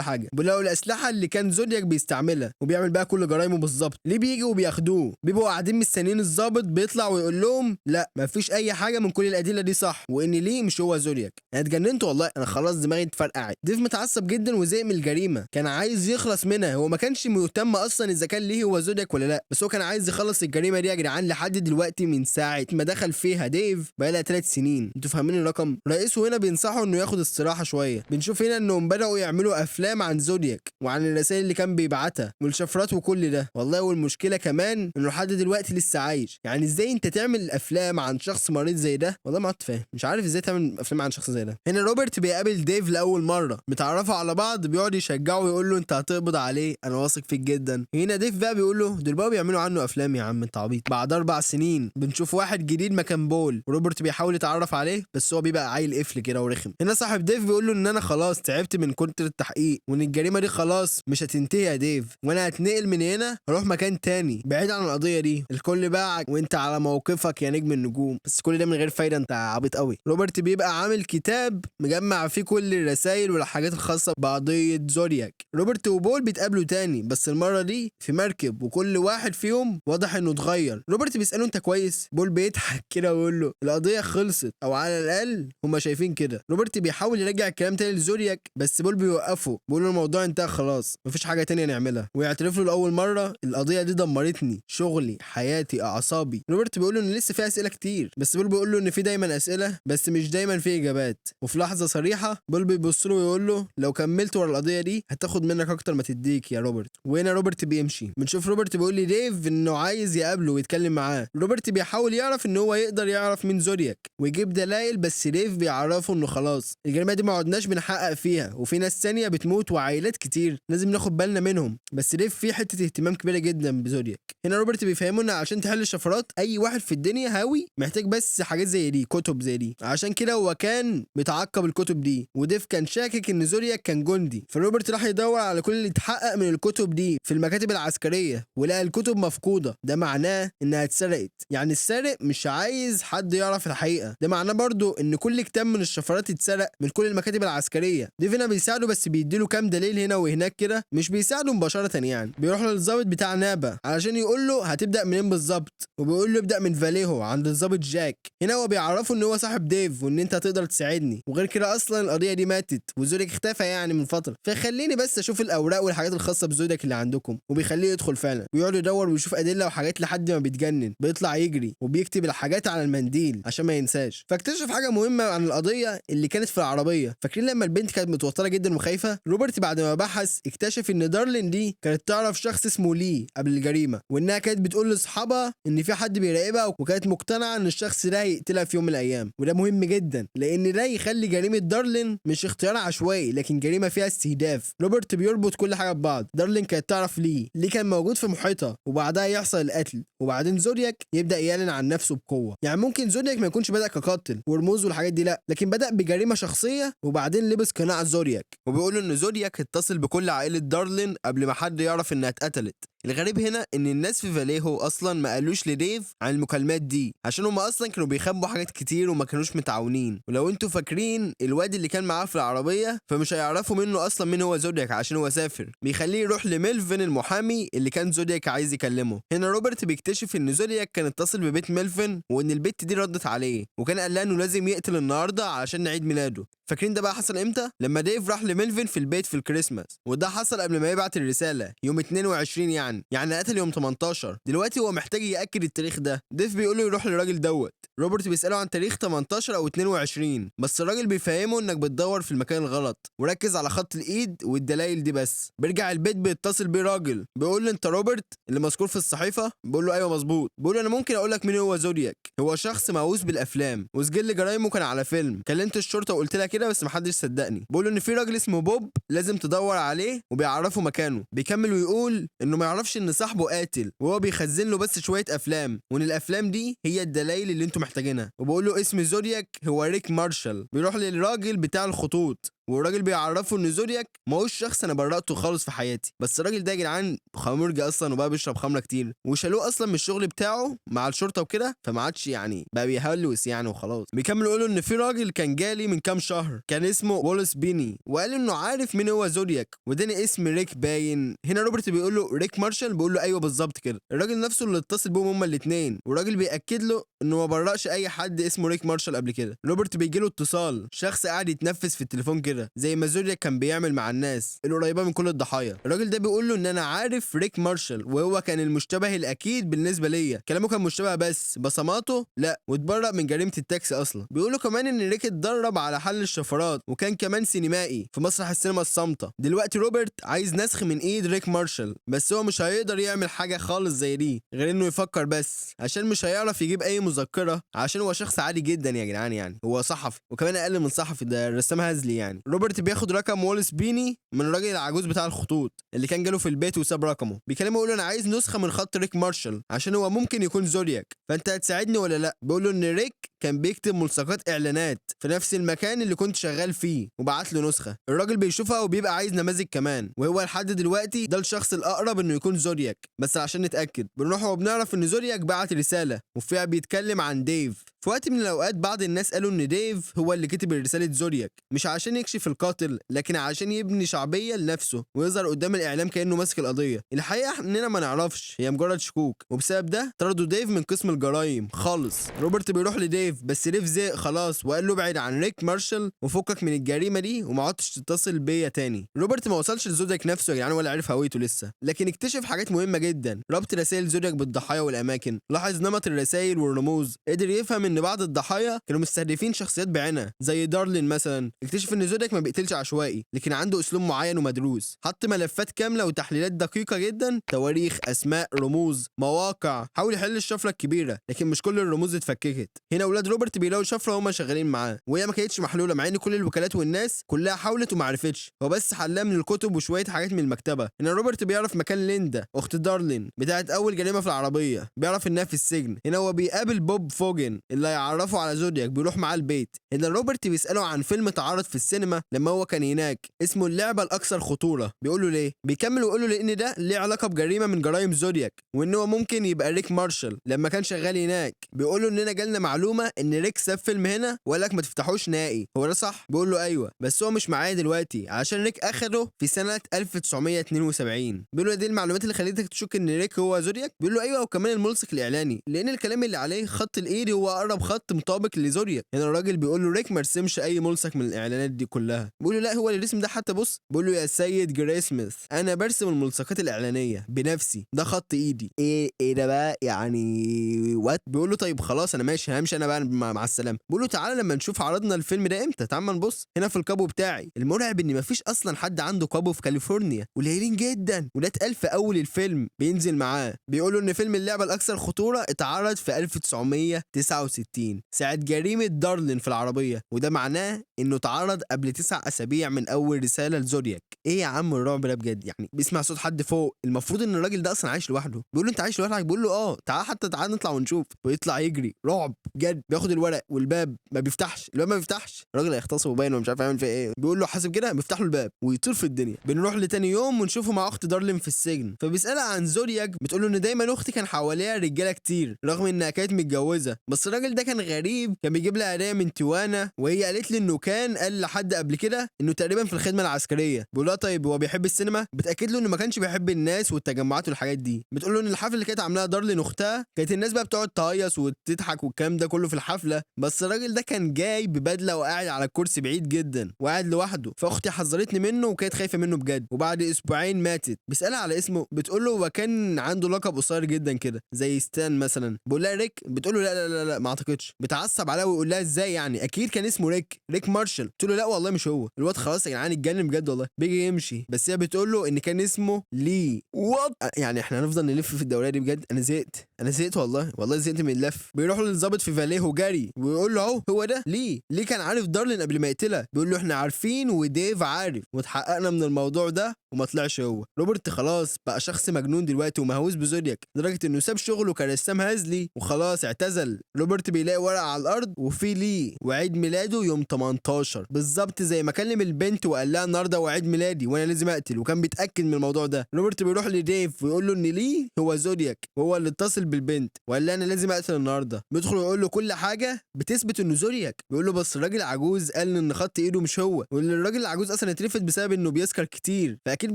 حاجة، بيلاقوا الاسلحة اللي كان زودياك بيستعملها وبيعمل بقى كل جرايمه بالظبط. ليه بيجي وبياخدوه، بيبقوا قاعدين مستنيين الظابط بيطلع ويقول لهم لا مفيش اي حاجة من كل الادلة دي صح، وان ليه مش هو زودياك. انا اتجننت والله، انا خلاص دماغي اتفرقعت. ديف متعصب جدا وزهق من الجريمة، كان عايز يخلص منها، هو ما كانش مهتم اصلا اذا كان ليه هو زودياك ولا لا، بس هو كان عايز يخلص الجريمة دي يا جدعان. لحد دلوقتي من ساعة ما دخل فيها ديف بقالها 3 سنين، انتوا فاهمين الرقم. رئيسه هنا بينصحه انه ياخد استراحة شوية. بنشوف هنا انهم بداوا يعملوا افلام عن زودياك وعن الرسائل اللي كان بيبعتها والشفرات وكل ده والله. والمشكلة كمان انه لحد دلوقتي لسه عايش، يعني ازاي انت تعمل افلام عن شخص مريض زي ده؟ والله ما عدت فاهم، مش عارف ازاي تعمل افلام عن شخص زي ده. هنا روبرت بيقابل ديف لاول مرة، بيتعرفوا على بعض، بيقعد يشجعه ويقول له انت هتقبض عليه، انا واثق فيك جدا. هنا ديف بقى بيقول له دول بقوا بيعملوا عنه افلام يا عم انت عبيط. بعد 4 سنين بنشوف واحد جديد مكان بول، وروبرت بيحاول يتعرف عليه بس هو بيبقى عيل قفل كده ورخم. هنا صاحب ديف بيقول له ان انا خلاص تعبت من كتر التحقيق، وان الجريمة دي خلاص مش هتنتهي يا ديف، وانا هتنقل من هنا هروح مكان تاني بعيد عن القضية دي. الكل باعك وانت على موقفك يا نجم النجوم، بس كل ده من غير فايده، انت عبيط قوي. روبرت بيبقى عامل كتاب مجمع فيه كل الرسائل والحاجات الخاصة بقضيه زودياك. روبرت وبول بيتقابلوا تاني بس المرة دي في مركب، وكل واحد فيهم واضح انه اتغير. روبرت بيساله انت كويس؟ بول بيضحك كده ويقول له القضية خلصت، او على الاقل هما شايفين كده. روبرت بيحاول بيحاول يرجع الكلام تاني لزودياك، بس بول بيوقفه، بيقول له الموضوع انتهى خلاص، مفيش حاجة تانية نعملها. ويعترف له لاول مرة القضية دي دمرتني، شغلي، حياتي، اعصابي. روبرت بيقول له ان لسه في اسئلة كتير، بس بول بيقول له ان في دايما اسئلة بس مش دايما في اجابات. وفي لحظة صريحه بول بيبص له ويقول له لو كملت ورا القضية دي هتاخد منك اكتر ما تديك يا روبرت. وهنا روبرت بيمشي. بنشوف روبرت بيقول لديف انه عايز يقابله ويتكلم معاه. روبرت بيحاول يعرف ان هو يقدر يعرف مين زودياك ويجيب دلائل، بس ديف بيعرفه انه خلاص الجريمة دي ما عدناش بنحقق فيها، وفي ناس ثانية بتموت وعائلات كتير لازم ناخد بالنا منهم. بس ديف فيه حتة اهتمام كبيرة جدا بزودياك. هنا روبرت بيفهمه ان عشان تحل الشفرات اي واحد في الدنيا هاوي محتاج بس حاجات زي دي، كتب زي دي، عشان كده هو كان بيتعقب الكتب دي. وديف كان شاكك ان زودياك كان جندي، فروبرت راح يدور على كل اللي اتحقق من الكتب دي في المكاتب العسكرية ولقى الكتب مفقودة. ده معناه انها اتسرقت، يعني السارق مش عايز حد يعرف الحقيقة. ده معناه برضو ان كل كتاب من الشفرات اتسرق من كل المكاتب العسكرية. ديف هنا بيساعده، بس بيديله كام دليل هنا وهناك كده، مش بيساعده مباشرة. يعني بيروح للظابط بتاع نابا علشان يقول له هتبدا منين بالظبط، وبيقول له ابدا من فاليهو عند الظابط جاك. هنا هو بيعرفه ان هو صاحب ديف وان انت هتقدر تساعدني، وغير كده اصلا القضية دي ماتت وزودياك اختفى يعني من فترة، فخليني بس اشوف الاوراق والحاجات الخاصة بزودياك اللي عندكم. وبيخليه يدخل فعلا ويقعد يدور ويشوف ادلة وحاجات لحد ما بيتجنن، بيطلع يجري وبيكتب الحاجات على المنديل عشان ما ينساش. فاكتشف حاجة مهمة عن القضية اللي كانت في العربية. فاكرين لما البنت كانت متوترة جدا وخايفة؟ روبرت بعد ما بحث اكتشف ان دارلين دي كانت تعرف شخص اسمه لي قبل الجريمة، وانها كانت بتقول لاصحابها ان في حد بيراقبها، وكانت مقتنعة ان الشخص ده هيقتلها في يوم من الايام. وده مهم جدا لان ده يخلي جريمة دارلين مش اختيار عشوائي، لكن جريمة فيها استهداف. روبرت بيربط كل حاجة ببعض. دارلين كانت تعرف ليه كان موجود في محيطها، وبعدها يحصل القتل، وبعدين زودياك يبدا يعلن عن نفسه بقوة. يعني ممكن زودياك ما يكونش بدا كقاتل ورموز والحاجات دي، لا، لكن بدا بجريمة شخصية وبعدين لبس قناع زودياك. وبيقولوا ان زودياك اتصل بكل عائلة دارلين قبل ما حد يعرف انها اتقتلت. الغريب هنا ان الناس في فاليهو اصلا ما قالوش لديف عن المكالمات دي، عشان هم اصلا كانوا بيخبوا حاجات كتير وما كانوش متعاونين. ولو انتوا فاكرين الواد اللي كان معاه في العربية فمش هيعرفوا منه اصلا مين هو زودياك عشان هو سافر. بيخليه يروح لميلفن المحامي اللي كان زودياك عايز يكلمه. هنا روبرت بيكتشف ان زودياك كان اتصل ببيت ميلفن وان البت دي ردت عليه، وكان قال لها انه لازم يقتل النهارده علشان عيد ميلاده. فاكرين ده بقى حصل امتى؟ لما ديف راح لميلفن في البيت في الكريسماس، وده حصل قبل ما يبعت الرسالة يوم 22، يعني قتل يوم 18. دلوقتي هو محتاج ياكد التاريخ ده. ديف بيقول له يروح للراجل دوت. روبرت بيساله عن تاريخ 18 او 22، بس الراجل بيفهمه انك بتدور في المكان الغلط، وركز على خط الايد والدلائل دي بس. بيرجع البيت بيتصل بيه راجل بيقول له انت روبرت اللي مذكور في الصحيفة؟ بيقول له ايوه مظبوط. بيقول له انا ممكن اقول لك مين هو زودياك، هو شخص مهووس بالافلام وسجل جرايمه كان على فيلم، كلمت الشرطة وقلت لها كده بس محدش صدقني. بيقول له ان في راجل اسمه بوب لازم تدور عليه وبيعرفه مكانه. بيكمل ويقول انه ما يعرفش ان صاحبه قاتل وهو بيخزن له بس شوية افلام، وان الافلام دي هي الدلائل اللي انتم محتاجينها. وبقول له اسم زودياك هو ريك مارشال. بيروح للراجل بتاع الخطوط والراجل بيعرفه ان زودياك ما هوش شخص انا برأته خالص في حياتي، بس الراجل ده يا جدعان خمرجي اصلا وبقى بيشرب خمره كتير، وشالوه اصلا من الشغل بتاعه مع الشرطة وكده، فما عادش يعني بقى بيهلوس يعني وخلاص. بيكمل يقولوا ان في راجل كان جالي من كام شهر كان اسمه وولس بيني، وقال انه عارف مين هو زودياك واداني اسم ريك باين. هنا روبرت بيقول له ريك مارشال؟ بيقول له ايوه بالظبط كده. الراجل نفسه اللي اتصل بيهم هما الاثنين، والراجل بياكد له انه ما برأش اي حد اسمه ريك مارشال قبل كده. روبرت بيجي له اتصال شخص قاعد يتنفس في التليفون كده زي ما زودياك كان بيعمل مع الناس القريبة من كل الضحايا. الراجل ده بيقول له ان انا عارف ريك مارشال وهو كان المشتبه الاكيد بالنسبة ليا، كلامه كان مشتبه بس بصماته لا، واتبرأ من جريمة التاكسي اصلا. بيقول له كمان ان ريك اتدرب على حل الشفرات وكان كمان سينمائي في مسرح السينما الصامته. دلوقتي روبرت عايز نسخ من ايد ريك مارشال، بس هو مش هيقدر يعمل حاجة خالص زي دي غير انه يفكر بس، عشان مش هيعرف يجيب اي مذكره عشان هو شخص عادي جدا يا جدعان، يعني هو صحفي وكمان اقل من صحفي، ده رسام هزلي يعني. روبرت بياخد رقم وولس بيني من الراجل العجوز بتاع الخطوط اللي كان جاله في البيت وساب رقمه. بيكلمه يقول له انا عايز نسخه من خط ريك مارشال عشان هو ممكن يكون زودياك، فانت هتساعدني ولا لا؟ بيقول له ان ريك كان بيكتب ملصقات اعلانات في نفس المكان اللي كنت شغال فيه وبعت له نسخه. الراجل بيشوفها وبيبقى عايز نماذج كمان، وهو لحد دلوقتي ده الشخص الاقرب انه يكون زودياك، بس عشان نتاكد بنروح وبنعرف ان زودياك بعت رسالة وفيها بيتكلم بنتكلم عن ديف. في وقت من الاوقات بعض الناس قالوا ان ديف هو اللي كتب رسالة زودياك، مش عشان يكشف القاتل لكن عشان يبني شعبية لنفسه ويظهر قدام الاعلام كانه ماسك القضية. الحقيقة اننا ما نعرفش، هي مجرد شكوك، وبسبب ده طردوا ديف من قسم الجرايم خالص. روبرت بيروح لديف بس ديف زهق خلاص وقال له ابعد عن ريك مارشال وفكك من الجريمة دي وما عدتش تتصل بيا تاني. روبرت ما وصلش لزودياك نفسه يا جدعان ولا عرف هويته لسه، لكن اكتشف حاجات مهمة جدا. ربط رسائل زودياك بالضحايا والاماكن، لاحظ نمط الرسائل والرموز، قدر يفهم ان بعض الضحايا كانوا مستهدفين شخصيات بعينها زي دارلين مثلا. اكتشف ان زودياك ما بيقتلش عشوائي لكن عنده اسلوب معين ومدروس، حط ملفات كاملة وتحليلات دقيقة جدا، تواريخ، اسماء، رموز، مواقع. حاول يحل الشفرة الكبيرة لكن مش كل الرموز اتفككت. هنا اولاد روبرت بيلاقوا شفرة وهم شغالين معاه وهي ما كانتش محلولة، مع ان كل الوكالات والناس كلها حاولت وما عرفتش، هو بس حلها من الكتب وشوية حاجات من المكتبة. هنا روبرت بيعرف مكان ليندا اخت دارلين بتاعت اول جريمة في العربية، بيعرف انها في السجن. هنا هو بيقابل بوب فوجن اللي هيعرفه على زودياك، بيروح معاه البيت. هنا روبرت بيساله عن فيلم اتعرض في السينما لما هو كان هناك اسمه اللعبة الاكثر خطورة. بيقول له ليه؟ بيكمل ويقول له لان ده ليه علاقة بجريمة من جرائم زودياك، وان هو ممكن يبقى ريك مارشال لما كان شغال هناك. بيقول له اننا جالنا معلومة ان ريك ساب فيلم هنا وقال لك ما تفتحوش نهائي، هو ده صح؟ بيقول له ايوه بس هو مش معايا دلوقتي عشان ريك اخده في سنة 1972. بيقول له دي المعلومات اللي خلتك تشك ان ريك هو زودياك؟ بيقول له ايوه، وكمان الملصق الاعلاني لان الكلام اللي عليه خط الايد هو اقرب خط مطابق لزودياك. هنا الراجل بيقول له ريك ما رسمش اي ملصق من الاعلانات دي كلها. بيقول له لا هو اللي رسم ده حتى بص. بيقول له يا سيد جريسميث انا برسم الملصقات الاعلانية بنفسي، ده خط ايدي. ايه ده بقى يعني what؟ بيقول له طيب خلاص انا ماشي، همشي انا بقى مع السلامة. بيقول له تعالى لما نشوف عرضنا الفيلم ده امتى، تعال ما نبص هنا في الكابو بتاعي. المرعب ان مفيش اصلا حد عنده كابو في كاليفورنيا، قليلين جدا، وده اتقال في اول الفيلم. بينزل معاه بيقول له ان فيلم اللعبة الاكثر خطورة اتعرض في 1969 ساعة جريمة دارلين في العربية، وده معناه انه اتعرض قبل 9 اسابيع من اول رسالة لزودياك. ايه يا عم الرعب ده بجد؟ يعني بيسمع صوت حد فوق، المفروض ان الراجل ده اصلا عايش لوحده. بيقول له انت عايش لوحدك؟ بيقول له اه، تعال حتى تعال نطلع ونشوف. ويطلع يجري، رعب بجد. بياخد الورق والباب ما بيفتحش، الباب ما بيفتحش، الراجل هيغتصبه باين ومش عارف يعمل فيه ايه. بيقول له حاسب كده، بيفتح له الباب ويطير في الدنيا. بنروح لتاني يوم ونشوفه مع اخت دارلين في السجن، فبيسالها عن زودياك، بتقول له ان دايما اختي كان حواليها رجاله كتير رغم انها كانت متجوزة، بس الراجل ده كان غريب، كان بيجيب لها هدايا من تيوانا، وهي قالت لي انه كان قال لحد قبل كده انه تقريبا في الخدمة العسكرية. بيقول لها طيب هو بيحب السينما؟ بتاكد له انه ما كانش بيحب الناس والتجمعات والحاجات دي. بتقول له ان الحفلة اللي كانت عاملاها دارلين اختها كانت الناس بقى بتقعد تهيص وتضحك والكلام ده كله في الحفلة، بس الراجل ده كان جاي ببدله وقاعد على الكرسي بعيد جدا وقاعد لوحده، فاختي حذرتني منه وكانت خايفة منه بجد، وبعد اسبوعين ماتت. بيسالها على اسمه، بتقول له هو كان عنده لقب قصير جدا كده زي ستان مثلا. بقول لها ريك؟ بتقول له لا لا لا لا ما اعتقدش. بتعصب عليها ويقول لها ازاي يعني، اكيد كان اسمه ريك، ريك مارشال. تقول له لا والله مش هو. الواد خلاص يا جدعان اتجنن بجد والله، بيجي يمشي بس هي بتقول له ان كان اسمه لي. what يعني احنا هنفضل نلف في الدورية دي بجد؟ انا زهقت، انا زهقت والله، والله زهقت من اللف. بيروحوا للظابط في فاليهو جري ويقول له اهو هو ده ليه، ليه كان عارف دارلين قبل ما يقتلها؟ بيقول له احنا عارفين وديف عارف وتحققنا من الموضوع ده وما طلعش هو. روبرت خلاص بقى شخص مجنون دلوقتي ومهووس بزودياك لدرجة انه ساب شغله كرسام هزلي وخلاص اعتزل. روبرت بيلاقي ورقة على الارض وفي ليه وعيد ميلاده يوم 18 بالظبط زي ما كلم البنت وقال لها النهارده وعيد ميلادي وانا لازم اقتل، وكان بيتاكد من الموضوع ده. روبرت بيروح لديف ويقول له ان ليه هو زودياك وهو اللي اتصل بالبنت وقال لها انا لازم اقتل النهارده. بيدخل ويقول له كل حاجة بتثبت انه زودياك. بيقول له بس الراجل عجوز قال ان خط ايده مش هو، وان الراجل العجوز اصلا اترفد بسبب انه بيسكر كتير فاكيد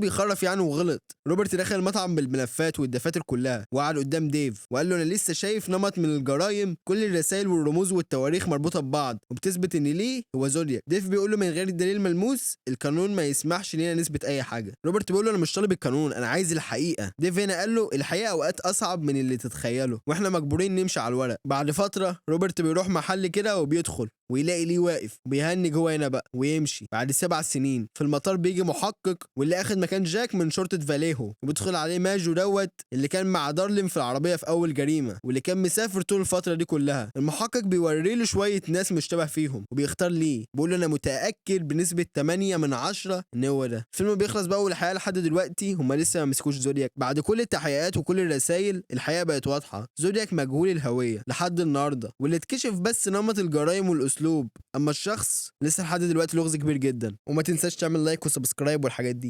بيخرف يعني وغلط. روبرت دخل المطعم بالملفات والدفاتر كلها وقعد قدام ديف وقال له انا لسه شايف نمط من الجرايم، كل الرسائل والرموز والتواريخ مربوطة ببعض وبتثبت ان ليه هو زودياك. ديف بيقول له من غير دليل ملموس القانون ما يسمحش لينا نثبت اي حاجة. روبرت بيقول له انا مش طالب القانون، انا عايز الحقيقة. ديف هنا قال له الحقيقة اوقات اصعب من اللي تتخيله واحنا مجبورين نمشي على الورق. بعد فترة روبرت بيروح محل كده وبيدخل ويلاقي ليه واقف وبيهنج هو هنا بقى ويمشي. بعد 7 سنين في المطار بيجي محقق واللي اخد مكان جاك من شرطه فاليهو، وبيدخل عليه ماجو دوت اللي كان مع دارلين في العربية في اول جريمة واللي كان مسافر طول الفترة دي كلها. المحقق بيوري له شوية ناس مشتبه فيهم وبيختار ليه، بيقول له انا متاكد بنسبة 8 من 10 ان هو ده. الفيلم بيخلص بقى والحقيقة لحد دلوقتي هم لسه ما مسكوش زودياك. بعد كل التحقيقات وكل الرسائل الحقيقة بقت واضحة، زودياك مجهول الهوية لحد النهارده، واللي اتكشف بس نمط الجرايم والاسلوب، اما الشخص لسه لحد دلوقتي لغز كبير جدا. وما تنساش تعمل like و subscribe والحاجات دي.